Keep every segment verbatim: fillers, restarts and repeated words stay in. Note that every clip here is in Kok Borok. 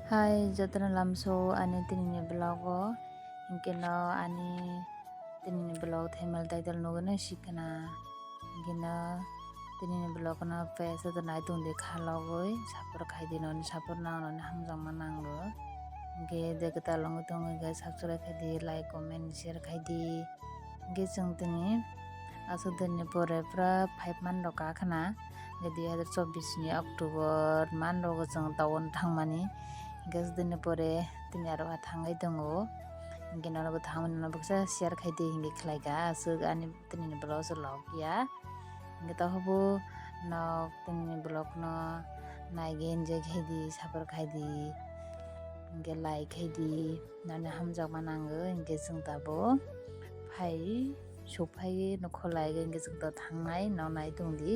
Hai, jotono lamso ani tinini vlog o, hinkhe no ani tinini vlog thumbnail title nugwi no sikha na, hinkhe no tinini vlog no pesa to nai tongdi kha logwi, support khai di, noni support no noni hamjakma nango, hinkhe je kwtal wngwi tongwi khe subscribe khai di, like, comment, share khai di. Hinkhe chwng tini aswk dinni pore pura five month rok ka khna, hinkhe dui hazar chobbish ni October month rogo chwng town thangmani, hinkhe aswk dinni pore tini aro ha thangwi tongo, hinkhe norokbo thangmani norok baksa share khai di hinkhe khlai kha aswk ani tini ni vlog se log ya, hinkhe tohobo nok tini ni vlog no nai enjoy khai di, support khai di, hinkhe like khai di. Nani hamjakma nango, hinkhe chwng tabuk phai, suk phai nokho lai, hinkhe chwng to thangnai, nonai tongdi.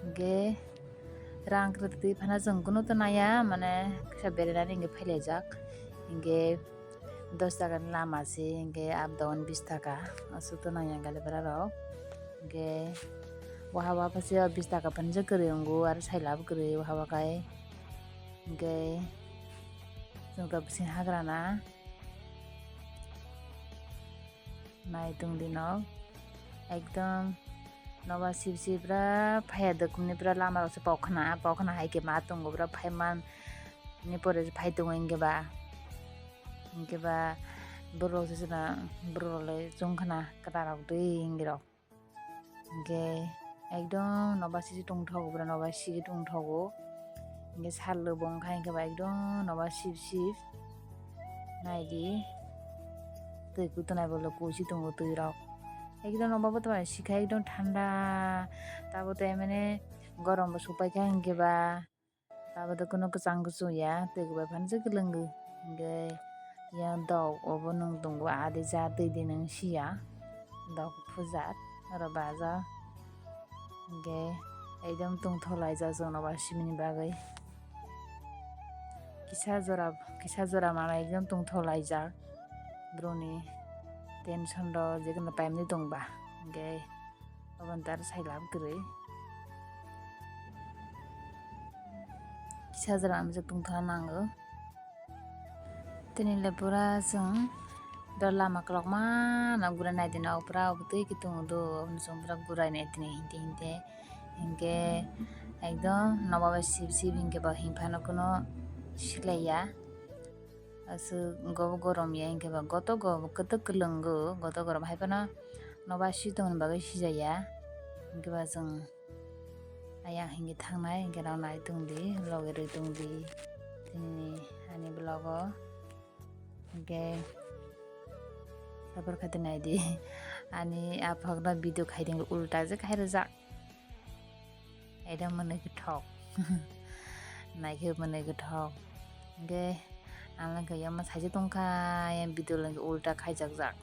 Hinkhe rang kwrwi twi phano chwng kunu to naiya, mane kisa berainani hinkhe phailaijak. Hinkhe dos taka ni lama se, hinkhe up down bis taka, aswk to naiya gali bera rok. Hinkhe waha waha phaisa bis taka phano je kwrwi wngo, aro saila bo kwrwi waha waha khai. Hinkhe chwng to bising hagrana. Nai tongdi nok. Ekdom noba sibsi pura phaiya dokhumni pura lama rokse pokna, pokna hai khe ma tongo pura phaiman ni pore phai tongo hinkhe ba. Hinkhe ba borok se sina borok le chwng khna kwta rok dui hinkhe rok. Hinkhe ekdom noba sisi tongthogo, bwrano bai sigi tongthogo. Hinkhe sal bo wngkha, hinkhe ba ekdom noba sip sip. Naidi, twi kutunai bo kusi tongo twi rok. Ekdom noba bo tongmani sikha ekdom thanda. Tabo tei mane gorom bo sokpaikha hinkhe ba. Tabuk kunu kwchang kuchung ya, twi bai phano se kwlwng o. Hinkhe yang dok obo nwng tongo, adi ja twi di nwng siya. Dok phujak, oro baja. Hinkhe ekdom tongthok laijak chwng noba simini bagwi. Kisa jora, kisa jora mano ekdom tongthok laijak. Borokni tension rok je kono paimani tongba. Hinkhe Obo ntar sai lab kwrwi. Kisa jora amjak tongthana nango. Tini le pura chwng do lama kwlwkma no gurai nai di, nok pura obotwi khe tongo do, oboni chwng pura gurai nai tini hinte hinte. Hinkhe ekdom noba bai sip sip hinkhe ba himphano kuno silaiya. Aswk go gorom ya hinkhe ba goto go kwtwk kwlwngo, goto gorom hai phano noba si tongmani bagwi sijaya. Hinkhe ba chwng ayang hinkhe thangnai hinkhe rw nai tongdi, loge rw tongdi tini ani vlog o. Hinkhe sabor khaidi naidi ani aphakno video khaidi ulta je khai rwjak. Ekdom mwnwi kwthok. Naikhe mwnwi kwthok. Hinkhe ang lengkha yama saijak tongkha, yang video lengkha ulta khaijakjak.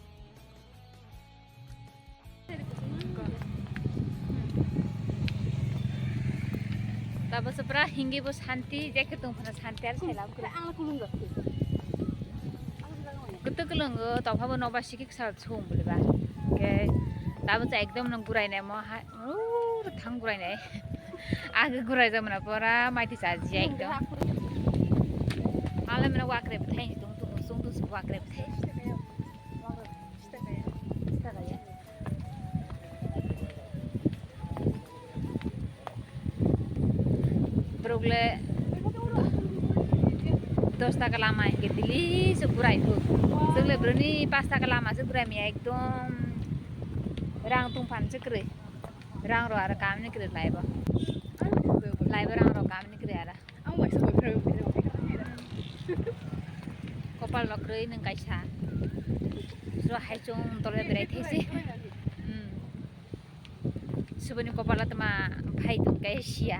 Tabukhe pura hingke bo santi, jekhe tongphano santi ar sailam kwrwi. Ang kulung rok. Kwtwk kwlwngo, tongphabo noba sikhe kwsa song bwlwi ba. Hinkhe tabukhe ekdom no gurai naimo hai. Ur thang gurai nai. Age gurai jak mano pura maiti chajiya ekdom. Ale mano wakre bwthai ni tung tung sung tung sung wakre bwthai. Borok le dos taka lama hinkhe daily se gurai phu. Chwng le boroni pas taka lama se gurai maya ekdom rang tungphan se kwrwi. Rang rw aro kamini kwrwi laibo. Laibo rang rw kamini kwrwi aro. Ang waisa boyfriend, boyfriend, boyfriend. Kopal rok kwrwi nwng kaisa. So hai chwng tole berai thaisi. Hmm. Suboni kopal tama phai tong kai sia.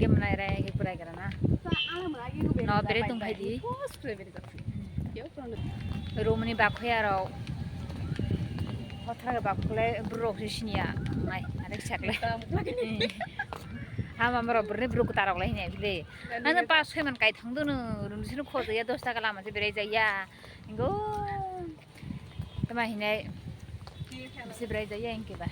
Gemnai rai ke kurai gara na. No bere tung hai di. Romani bakhoi aro. Hothra ke bakhole burok se sinia. Nai, arek sakle. Hama maro burni burok tarok lai ne bile. Nana pa soi man kai thang dunu, rung sinu khor ya dos taka lama se bere jaya. Go. Tama hinai. Se bere jaya engke ba.